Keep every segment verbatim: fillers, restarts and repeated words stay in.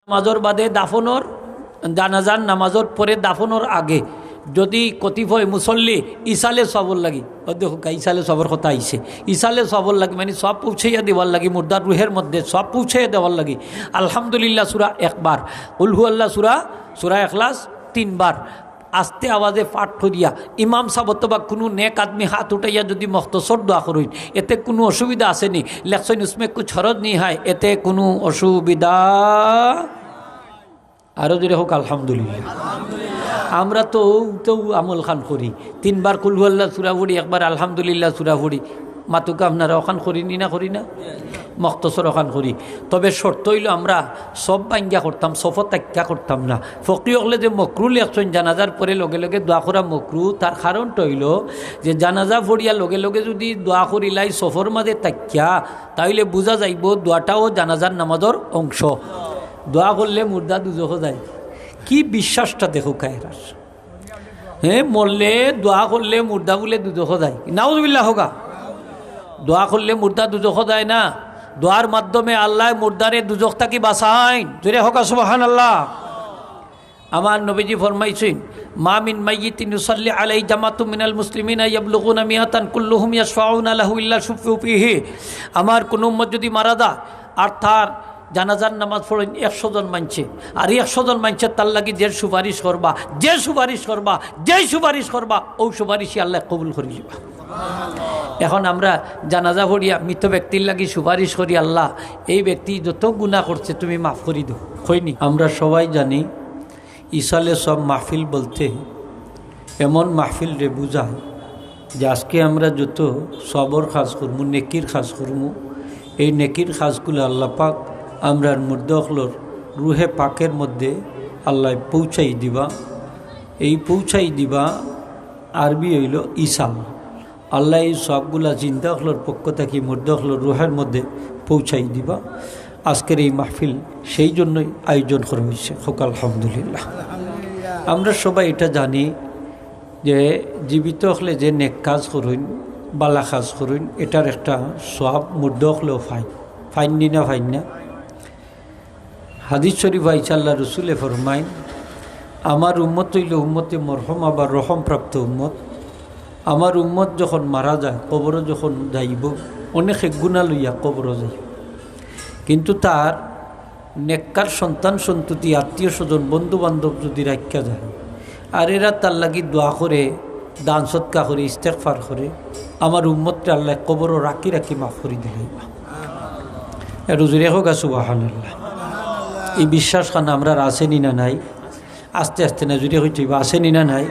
নামাজর বাদে দাফনর, জানাজার নামাজর পরে দাফনর আগে যদি কতিপয় মুসল্লি ইসালে সওয়াবর লাগি, অউ দেখউক্কা, ইসালে সওয়াবর কথা আইছে, ইসালে সওয়াবর লাগি, মানে সওয়াব পৌঁছাইয়া দেওয়ার লাগি, মুর্দার রুহের মধ্যে সওয়াব পৌঁছাইয়া দেওয়ার লাগি আলহামদুলিল্লাহ সূরা একবার, কুল হু আল্লাহ সূরা, সূরা ইখলাস তিনবার আস্তে আওয়াজে পাঠ করিয়া ইমাম সাব অথবা কুনু নেক আদমি হাত উঠাইয়া যদি মখতসর দোয়া করইন, এতে কুনু অসুবিধা আছে নি? লেখছইন, "উসমে কুছ হরজ নেই হায়", এতে কুনু অসুবিধা? আরো জোরে কউক, আলহামদুলিল্লাহ। আমরা তো অউ, তো অউ আমল খান করি, তিনবার কুল হু আল্লাহ সূরা পড়ি, একবার আলহামদুলিল্লাহ সূরা পড়ি। মাতুক্কা আপনারা, অখান করি নি না, করি না? মখতসর অখান করি। তবে শর্ত অইলো আমরা সফ ভাঙ্গিয়া করতাম, সফো থাকিয়া করতাম না। ফকি অকলে যে মকরু লেখছইন, জানাজার পরে লগে লগে দোয়া করা মকরু, তার কারণটা অইলো যে জানাজা পড়িয়া লগে লগে যদি দোয়া করিলাই সফর মাঝে থাকিয়া, তাইলে বুঝা যাইবো দোয়াটাও জানাজার নামাজর অংশ। দোয়া করলে মুর্দা দুজখো যায়, কি বিশ্বাসটা দেখউক্কা এরার। হে, মরলে দোয়া করলে মুর্দা বুলে দুজখো যায়। নাউজুবিল্লাহ কউক্কা। দোয়া করলে মুর্দা দুজখো যায় না। দোয়ার মাধ্যমে আল্লায় মুর্দারে দুজখ থাকি বাঁচাইন। জোরে কউক্কা সুবহানাল্লাহ। আমার নবীজি ফরমাইছইন, "মা মিন মাইয়িতিন ইউসাল্লি আলাইহি জামাতুম মিনাল মুসলিমিনা ইয়াবলুগুনা মিয়াতান কুল্লুহুম ইয়াশফাউনা লাহু ইল্লা শুফিউ ফিহি।" আমার কুনু উম্মত যদি মারা যায় আর তার জানাজার নামাজ পড়ইন একশো জন মানষে, আর একশো জন মানষে তার লাগি যে সুপারিশ করবা, যে সুপারিশ করবা, যেই সুপারিশ করবা, অউ সুপারিশই আল্লায় কবুল করি নিবা। এখন আমরা জানাজা পড়িয়া মৃত ব্যক্তির লাগি সুপারিশ করি, "আল্লাহ, এই ব্যক্তি যত গুনাহ করছে তুমি মাফ করি দেও।" কই নি? আমরা সবাই জানি ইসালে সওয়াব মাহফিল বলতে এমন মাহফিলরে বুঝায় যে আজকে আমরা যত সওয়াবর কাজ করমু, নেকির কাজ করমু, এই নেকির কাজগুলা আল্লাহ পাক আমরার মুর্দা অকলর রুহে পাকের মধ্যে আল্লায় পৌঁছাই দিবা। এই পৌঁছাই দিবা আরবি অইলো ইসাল। আল্লায় এই সওয়াবগুলা জিন্দা অকলর পক্ষ থাকি মুর্দা অকলর রুহের মধ্যে পৌঁছাই দিবা। আজকের এই মাহফিল সেই জন্যই আয়োজন করা অইছে। কউক্কা আলহামদুলিল্লাহ। আমরা সবাই এটা জানি যে জীবিত অকলে যে নেক কাজ করইন, বালা কাজ করইন, এটার একটা সওয়াব মুর্দা অকলেও পাইন। পাইন নি না, পাইন না? হাদিস শরিফো আইছে, আল্লার রসুলে ফরমাইন, "আমার উম্মত অইলো উম্মতে মরহুমা বা রহমপ্রাপ্ত উম্মত। আমার উম্মত যখন মারা যায়, কবরো যখন যাইবো, অনেকে গুনা লইয়া কবরো যাইবো, কিন্তু তার নেককার সন্তান সন্ততি, আত্মীয় স্বজন, বন্ধু বান্ধব যদি রাখিয়া যায়, আর এরা তার লাগি দোয়া করে, দান সদকা করে, ইস্তেগফার করে, আমার উম্মতরে আল্লায় কবরো রাখি রাখি মাফ করি দিলাইবা।" একটু জোরে কউক্কা সুবহানাল্লাহ। এই বিশ্বাস খান আমরার আছে নি না নাই? আস্তে আস্তে না, জোরে কইতে অইবো, আছে নি না নাই?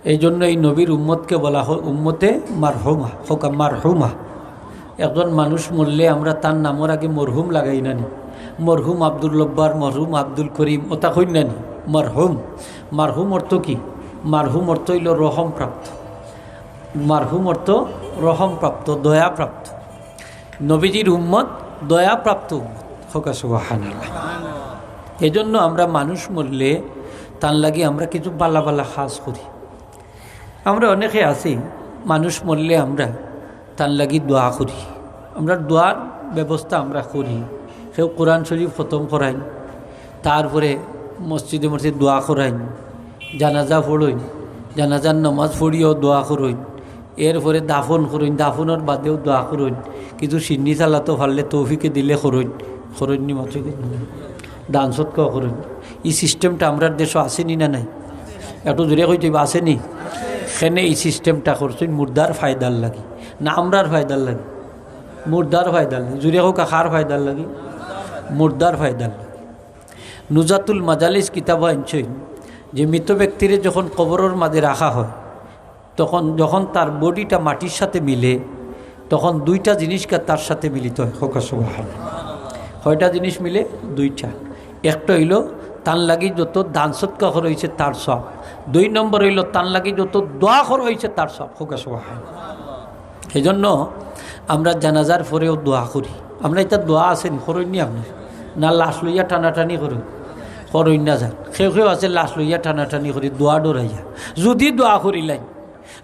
এই জন্য এই নবীর উম্মতকে বলা হয় উম্মতে মারহুমা, কউক্কা মারহুমা। একজন মানুষ মরলে আমরা তার নামর আগে মরহুম লাগাই না নি? মরহুম আব্দুল জব্বার, মরহুম আব্দুল করিম, অতা কই না নি? মরহুম। মারহুম অর্থ কি? মারহুম অর্থ অইলো রহমপ্রাপ্ত। মারহুম অর্থ রহমপ্রাপ্ত, দয়াপ্রাপ্ত। নবীজির উম্মত দয়াপ্রাপ্ত উম্মত। কউক্কা সুবহানাল্লাহ। এই জন্য আমরা মানুষ মরলে তার লাগি আমরা কিছু বালা বালা কাজ করি। আমরা অনেকে আছি, মানুষ মরলে আমরা তার লাগি দোয়া করি, আমরা দোয়ার ব্যবস্থা আমরা করি। কেউ কোরআন শরিফ খতম করাইন, তারপরে মসজিদে মসজিদে দোয়া করাইন, জানাজা পড়ইন, জানাজার নামাজ পড়িয়াও দোয়া করইন, এরপরে দাফন করইন, দাফনর বাদেও দোয়া করইন, কিছু শিন্নি চালাতো পারলে তৌফিকে দিলে করইন, করইন নি মাত্র কি? দান সদকাও করইন। ই সিস্টেমটা আমরার দেশো আছে নি না নাই? একটু জোরে কইতে অইবো, আছে নি? কেনে ই সিস্টেমটা করছইন মুর্দার ফায়দার লাগি না আমরার ফায়দার লাগি? মুর্দার ফায়দার লাগি। জোরে কউক্কা, কার ফায়দার লাগি? মুর্দার ফায়দার লাগি। নুজাতুল মাজালিস কিতাবো আনছইন যে মৃত ব্যক্তিরে যখন কবরর মাঝে রাখা হয়, তখন যখন তার বডিটা মাটির সাথে মিলে, তখন দুইটা জিনিসকে তার সাথে মিলিত হয়। কউক্কা সুবহানাল্লাহ। কয়টা জিনিস মিলে? দুইটা। একটা অইলো তার লাগি যত দান সদকা করা অইছে তার সওয়াব, দুই নম্বর অইলো তার লাগি যত দোয়া করা অইছে তার সওয়াব। কউক্কা সুবহানাল্লাহ। এই জন্য আমরা জানাজার পরেও দোয়া করি। আমরা ইতা দোয়া আছে নি, করইন নি আপনে? না লাশ লইয়া টানাটানি করইন? করইন না যান। কেউ কেউ আছে লাশ লইয়া টানাটানি করি, দোয়া ডরাইয়া। যদি দোয়া করিলাইন,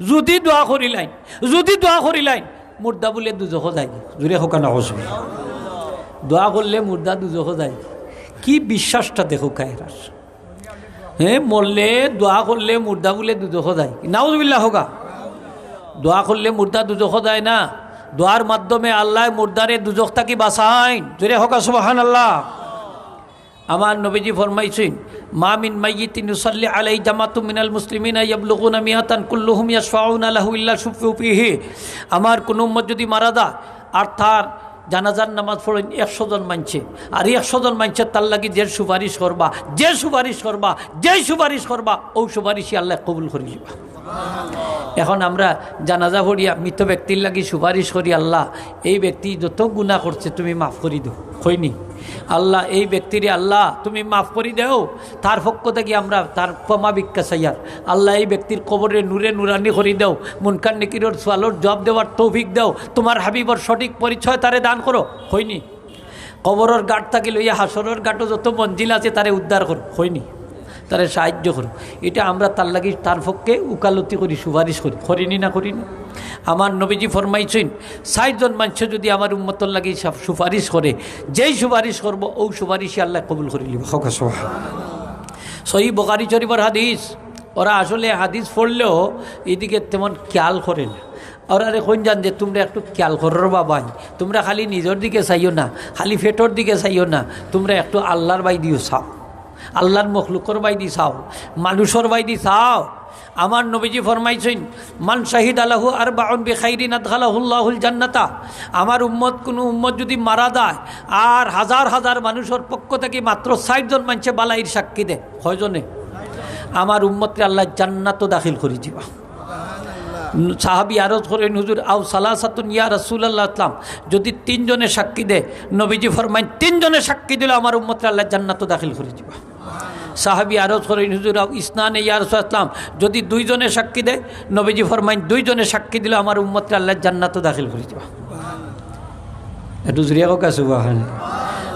যদি দোয়া করিলাইন, যদি দোয়া করিলাইন, মুর্দা বুলে দুজখো যায়। জোরে কউক্কা না কউক্কা। দোয়া করলে মুর্দা দুজখো যায়। কি বিশ্বাসটা দেখো কায়রার। হ্যাঁ, মরলে দোয়া করলে মুর্দা বুলে দুজখো যায়। নাউজুবিল্লাহ হোগা। দোয়া করলে মুর্দা দুজখো যায় না, দোয়ার মাধ্যমে আল্লায় মুর্দারে দুজখ থাকি বাঁচাইন। জোরে হোগা সুবহানাল্লাহ। আমার নবীজি ফরমাইছইন, "মা মিন মাইয়িতিন ইউসাল্লি আলাইহি জামাতুম মিনাল মুসলিমিনা ইয়াবলুগুনা মিয়াতান কুল্লুহুম ইয়াশফাউনা লাহু ইল্লা শুফিউ ফিহি।" আমার কুনু উম্মত যুদি মারা যায় আর তার জানাজার নামাজ পড়ইন একশো জন মানষে, আর এই একশো জন মানষে তার লাগি যে সুপারিশ করবা, যে সুপারিশ করবা, যে সুপারিশ করবা, অউ সুপারিশই আল্লায় কবুল করি লিবা। এখন আমরা জানাজা পড়িয়া মৃত ব্যক্তির লাগি সুপারিশ করি, "আল্লাহ, এই ব্যক্তি যত গুনাহ করছে তুমি মাফ করি দেও।" কইনি, "আল্লাহ, এই ব্যক্তিরে আল্লাহ তুমি মাফ করি দেও।" তার পক্ষ থাকি আমরা তার ক্ষমা ভিক্ষা চাইয়ার, "আল্লাহ, এই ব্যক্তির কবররে নূরে নুরানি করি দেও, মুনকার নেকিরর সওয়ালর জবাব দেওয়ার তৌফিক দেও, তুমার হাবিবর সঠিক পরিচয় তারে দান করো।" কইনি, "কবরর ঘাট থাকি লইয়া হাশরর ঘাটও যত মঞ্জিল আছে তারে উদ্ধার করো।" কইনি, "তারে সাহায্য করো।" ইটা আমরা তার লাগি, তার পক্ষে উকালতি করি, সুপারিশ করি, করিনি না করিনি? আমার নবীজি ফরমাইছইন, ষাইট জন মানষে যুদি আমার উম্মতর লাগি সা-, সুপারিশ করে, যেই সুপারিশ করবো, অউ সুপারিশই আল্লায় কবুল করি লিবা। হোক সুবহান। সহিহ বুখারী শরীফর হাদিস। ওরা আসলে হাদিস পড়লেও ইদিকে তেমন খেয়াল করে না। ওরারে কইন যান যে, "তুমরা একটু খেয়াল করো রে বাবাই, তুমরা খালি নিজর দিকে চাইও না, খালি পেটর দিকে চাইও না, তুমরা একটু আল্লাহর বায়দিও চাও, আল্লাহর মখলুকর বায়দি চাও, মানুষর বায়দি চাও।" আমার নবীজি ফরমাইছইন, "মান শাহিদা লাহু আরবাউন বিখাইরিন আদখালাহুল্লাহুল জান্নাতা।" আমার উম্মত, কুনু উম্মত যুদি মারা যায় আর হাজার হাজার মানুষর পক্ষ থাকি মাত্র ষাইট জন মানষে বালাইর সাক্ষী দেয়, কয়জনে? আমার উম্মতরে আল্লায় জান্নাতো দাখিল করি দিবা। সাহাবী আরজ করইন, "হুজুর, আও সালাসাতুন ইয়া রাসূলুল্লাহ, ইসলাম যুদি তিনজনে সাক্ষী দেয়?" নবীজি ফরমাইন, "তিনজনে সাক্ষী দিলে আমার উম্মতরে আল্লায় জান্নাতো দাখিল করি দিবা।" সাহাবী আরজ করইন, "হুজুর, আও ইসনানে ইয়া রাসূলুল্লাহ, ইসলাম যুদি দুইজনে সাক্ষী দেয়?" নবীজি ফরমাইন, "দুইজনে সাক্ষী দিলে আমার উম্মতরে আল্লায় জান্নাতো দাখিল করি দিবা।" একটু জুরে কউক্কা সুবহান।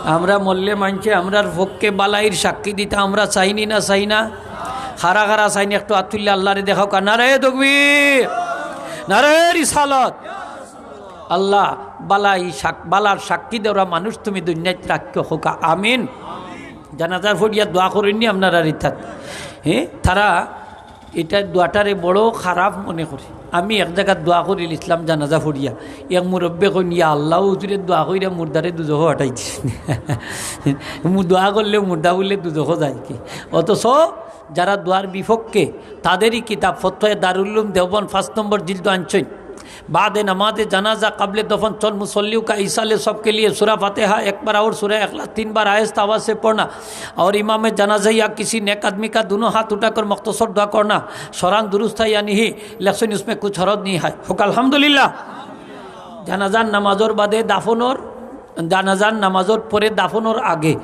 আমরা মরলে মানষে আমরার পক্ষে বালাইর সাক্ষী দিতা আমরা চাইনি না চাই না? খারা খারা চাইনি, একটু আত তুলিয়া আল্লাহরে দেখাউক্কা। নারায়ে তাকবীর, নারায়ে রিসালাত। আল্লাহ, বালাই সাক-, বালার সাক্ষী দেওরা মানুষ তুমি দুনিয়াত রাখিও, কউক্কা আমিন। জানাজা পড়িয়া দোয়া করইননি আপনারার ইতাত? হ্যাঁ, তারা ইটা দোয়াটারে বড় খারাপ মনে করে। আমি এক জাগাত দোয়া করিলিছলাম জানাজা পড়িয়া, এক মুরব্বে কইন, "ইয়া আল্লাহ, হুজুরে দোয়া কইরা মুর্দারে দুজখো পাঠাই দিছইন।" মু-, দোয়া করলে মুর্দা বুলে দুজখো যায় কি? অথচ যারা দোয়ার বিপক্ষে, তাদেরই কিতাব ফতোয়া দারুল উলুম দেওবন্দ পাঁচ নম্বর জিলদ আনছইন। বাদে নামাজে জানাজা, কাবলে দফন, চল মুসল্লিও কা ইসালে সব কে লিয়ে সুরা ফাতিহা একবার, আর সুরা ইখলাস তিনবার আহেস্তা আওয়াজ সে পড়না, আর ইমামে জানাজা ইয়া কিসি নেক আদমি কা দুনো হাত উঠাকর মখতসর দোয়া করনা, সরান দুরুস্ত হ্যায় ইয়া নাহি, লেখছইন উসমে কুছ হরজ নাহি হ্যায়। হোক আলহামদুলিল্লাহ। জানাজার নামাজর বাদে দাফনর, জানাজার নামাজর পরে দাফনর আগে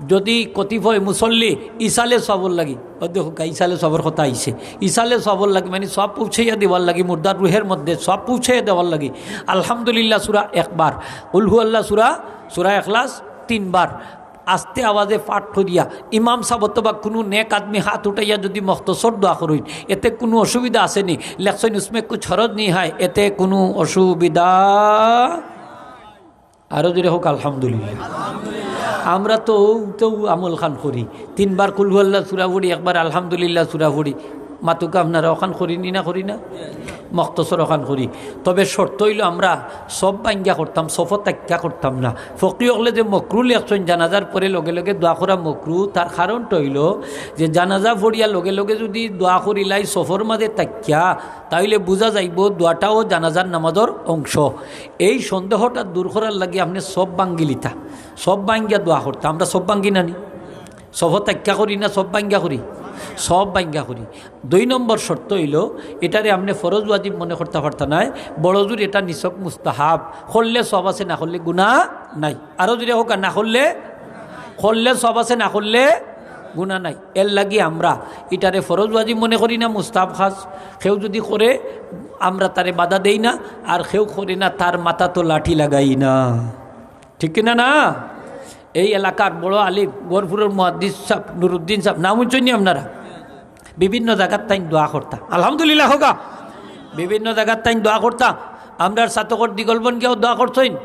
যুদি কতিপয় মুসল্লি ইসালে সবর লাগি, অউ দেখউক্কা, ইসালে সবর কথা আইছে, ইসালে সবর লাগি, মানি সওয়াব পৌঁছাইয়া দেওয়ার লাগি, মুর্দার রুহের মধ্যে সওয়াব পৌঁছাইয়া দেওয়ার লাগি, আলহামদুলিল্লাহ সুরা একবার, কুল হু আল্লাহ সুরা, সুরা ইখলাস তিনবার আস্তে আওয়াজে পাঠ করিয়া ইমাম সাব অথবা কুনু নেক আদমি হাত উঠাইয়া যুদি মখতসর দোয়া করইন, এতে কুনু অসুবিধা আছে নি? লেখছইন উসমে কুছ হরজ নাহি হ্যায়, এতে কুনু অসুবিধা আরো জুরে হোক আলহামদুলিল্লাহ। আমরা তো অউ, তো অউ আমল খান করি, তিনবার কুল হু আল্লাহ সুরা পড়ি, একবার আলহামদুলিল্লাহ সুরা পড়ি। মাতুক্কা আপনারা, অখান করিনি না করি না? মখতসর অখান করি। তবে শর্ত অইলো আমরা সফ ভাঙ্গিয়া করতাম, সফো থাকিয়া করতাম না। ফকি অকলে যে মকরু লেখছইন জানাজার পরে লগে লগে দোয়া করা মকরু, তার কারণটা অইলো যে জানাজা পড়িয়া লগে লগে যুদি দোয়া করিলাই সফর মাঝে থাকিয়া, তাইলে বুঝা যাইবো দোয়াটাও জানাজার নামাজর অংশ। এই সন্দেহটা দূর করার লাগি আপনে সফ ভাঙ্গিলিতা, সফ ভাঙ্গিয়া দোয়া করতা। আমরা সফ ভাঙ্গি না নি? সফো থাকিয়া করি না সফ ভাঙ্গিয়া করি? সফ ভাঙ্গিয়া করি। দুই নম্বর শর্ত অইলো, ইটারে আপনে ফরজ ওয়াজিব মনে করতা পারতা নায়, বড় জুর ইটা নিছক মুস্তাহাব। করলে সওয়াব আছে, না করলে গুনা নাই। আরো জুরে হোক, না করলে, করলে সওয়াব আছে, না করলে গুনা নাই। এর লাগি আমরা ইটারে ফরজ ওয়াজিব মনে করি না, মুস্তাহাব খাস। কেউ যুদি করে, আমরা তারে বাধা দেই না, আর কেউ করে না, তার মাথাত লাঠি লাগাই না। ঠিক কিনা না? এই এলাকার বড় আলিম, গহরপুরর মুহাদ্দিস সাব, নুরুদ্দিন সাব, নাম হুনছইন নি আপনারা? বিভিন্ন জাগাত তাইন দোয়া করতা। আলহামদুলিল্লাহ হোগা। বিভিন্ন জাগাত তাইন দোয়া করতা। আমরার ছাতকর দিগলবন গিয়াও দোয়া করছইন।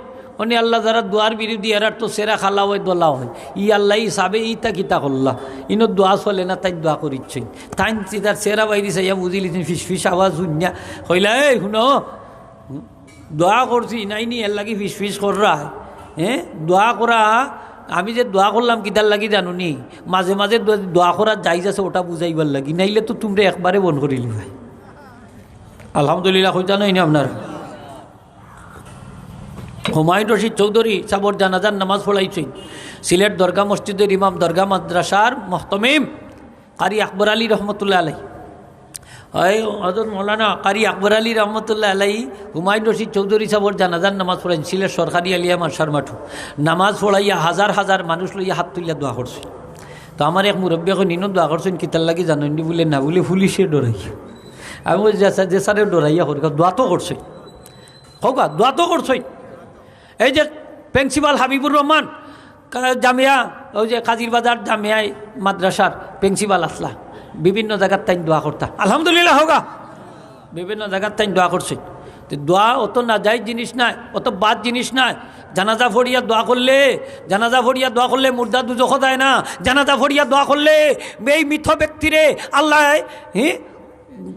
অনে আল্লাহ যারা দোয়ার বিরোধী, এরার তো চেরা কালা অয়, ধলা অয়। ই আল্লাহ হিসাবে ইতা কিতা করলা? ইনো দোয়া চলে না, তাইন দোয়া করিচ্ছইন। তাইন চিতার চেরা বাইরে চাইয়া বুঝিলিছইন, ফিস ফিস আওয়াজ হুনিয়া। কইলা, "এই হুনো, দোয়া করছি, নাইনি এর লাগি ফিস ফিস কররা।" হ্যাঁ, দোয়া করা, আমি যে দোয়া করলাম কিতার লাগি জানো নি? মাঝে মাঝে দোয়া, দোয়া করা জায়েজ আছে, ওটা বুঝাইবার লাগি, নাইলে তো তুমরা একবারে বন্ধ করিলিবায়। আলহামদুলিল্লাহ কইতা নায় নি আপনারা? হুমায়ুন রশিদ চৌধুরী সাবর জানাজার নামাজ পড়াইছইন সিলেট দরগা মসজিদর ইমাম, দরগা মাদ্রাসার মুহতামিম কারি আকবর আলী রহমতুল্লাহ আলাই। অয় হযরত মৌলানা কারি আকবর আলী রহমতুল্লাহ আলাই হুমায়ুন রশিদ চৌধুরী সাবর জানাজার নামাজ পড়াইন সিলেট সরকারি আলিয়া মাদ্রাসার মাঠো। নামাজ পড়াইয়া হাজার হাজার মানুষ লইয়া হাত তুলিয়া দোয়া করছে। তো আমার এক মুরব্বী এখন ইনো দোয়া করছইন, কিতার লাগি জানইন নি? বুলে, "না," বুলে, "পুলিশে ডরাইয়া।" আমি কই, "যে স্যার, যে স্যারে ডরাইয়া করি, দোয়া তো করছে।" কউক্কা, দোয়া তো করছইন। এই যে প্রিন্সিপাল হাবিবুর রহমান, কা-, জামিয়া, ওই যে কাজির বাজার জামিয়ায় মাদ্রাসার প্রিন্সিপাল আছলা, বিভিন্ন জাগাত তাইন দোয়া করতা। আলহামদুলিল্লাহ কউক্কা, বিভিন্ন জাগাত তাইন দোয়া করছইন। তে দোয়া অত নাজায়েজ জিনিস নায়, অত বাদ জিনিস নায়। জানাজা পড়িয়া দোয়া করলে, জানাজা পড়িয়া দোয়া করলে মুর্দা দুজখো যায় না। জানাজা পড়িয়া দোয়া করলে এই মৃত ব্যক্তিরে আল্লায়, হ্যাঁ,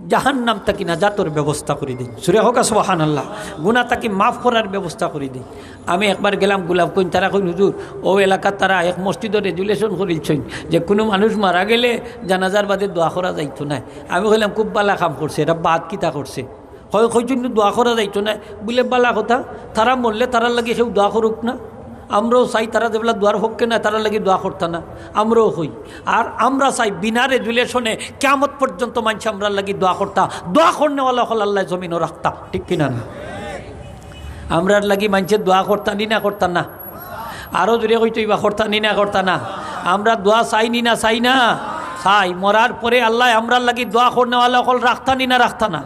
জাহান্নাম থাকি নাজাতর ব্যবস্থা করি দেইন। জোরে কউক্কা সুবহানাল্লাহ। গুনা থাকি মাফ করার ব্যবস্থা করি দেইন। আমি একবার গেলাম গোলাপগঞ্জ, তারা কইন, "হুজুর, অউ এলাকাত তারা এক মসজিদো রেজুলেশন করিলছইন যে কুনু মানুষ মারা গেলে জানাজার বাদে দোয়া করা যাইতো নায়।" আমি কইলাম, "খুব ভালা কাম করছে, এরা বাদ কিতা করছে?" কয়, "কইছইন নি দোয়া করা যাইতো নায়।" বুলে, "ভালা কথা, তারা মরলে তারার লাগি কেউ দোয়া করউক না।" আমরাও চাই তারা যেবলা দোয়ার পক্ষে নায়, তারার লাগি দোয়া করতা না। আমরাও কই। আর আমরা চাই বিনা রেজুলেশনে কিয়ামত পর্যন্ত মানষে আমরার লাগি দোয়া করতা। দোয়া করনেওয়ালা অকল আল্লায় জমিনো রাখতা। ঠিক কিনা না? আমরার লাগি মানষে দোয়া করতা নি না করতা না? আরো জোরে কইতো অইবা, করতা নি না করতা না? আমরা দোয়া চাই নি না চাই না? চাই। মরার পরে আল্লায় আমরার লাগি দোয়া করনেওয়ালা অকল রাখতা নি না রাখতা না?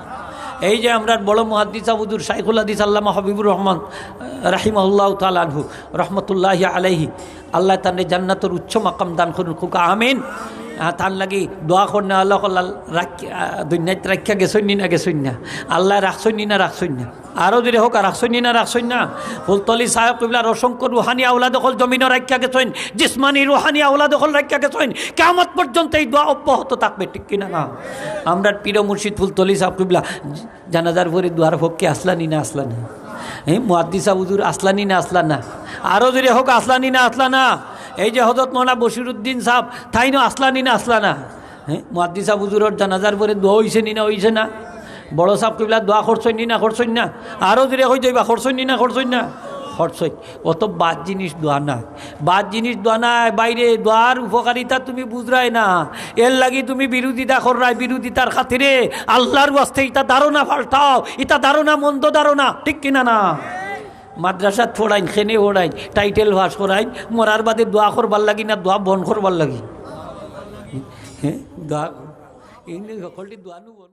এই যে আমরার বড় মুহাদ্দিস আবুদুর শাইখুল হাদিস আল্লামা হাবিবুর রহমান রাহিমাহুল্লাহ তাআলা আনহু রহমতুল্লাহি আলাইহি, আল্লায় তানরে জান্নাতর উচ্চ মাকাম দান করুন, কউক্কা আমিন। আহ, তান লাগি দোয়া করনেওয়ালা অকল আল-, রাখ-, আহ, দুনিয়াত রাখিয়া গেছইন নি না গেছইন না? আল্লায় রাখছইন নি না রাখছইন না? আরো জোরে কউক্কা, রাখছইন নি না রাখছইন না? ফুলতলি ছাহেব কিবলার অসংখ্য রুহানি আওলাদ অকল জমিনো রাখিয়া গেছইন, জিসমানি রুহানি আওলাদ অকল রাখিয়া গেছইন। কিয়ামত পর্যন্ত এই দোয়া অব্যাহত থাকবে, ঠিক কিনা না? আমরার পীর মুর্শিদ ফুলতলি ছাহেব কিবলা জানাজার পরে দোয়ার পক্ষে আছলা নি না আছলা না? হ্যাঁ, মুহাদ্দিস সাব হুজুর আছলা নি না আছলা না? আরো জোরে কউক্কা, আছলা নি না আছলা না? এই যে হযরত মৌলানা বশিরউদ্দিন সাব, তাইনও আছলা নি না আছলা না? হ্যাঁ, মুহাদ্দিস সাব হুজুরর জানাজার পরে দোয়া অইছে নি না অইছে না? বড় ছাহেব কিবলা দোয়া করছইন নি না করছইন না? আরো জোরে কইতো অইবা, করছইন নি না করছইন না? করছইন। অত বাদ জিনিস দোয়া নায়। বাদ জিনিস দোয়া নায়, বাইরে দোয়ার উপকারিতা তুমি বুঝরায় না। এর লাগি তুমি বিরোধিতা কররায়, বিরোধিতার খাতিরে আল্লাহর ওয়াস্তে ইতা ধারণা পাল্টাও, ইতা ধারণা মন্দ ধারণা, ঠিক কিনা না? মাদ্রাসাত পড়াইন, কেনে পড়াইন, টাইটেল পাস করাইন, মরার বাদে দোয়া করবার লাগি না দোয়া বন্ধ করবার লাগি? হ্যাঁ, দোয়া, এই সকলটি দোয়া নু বন্ধ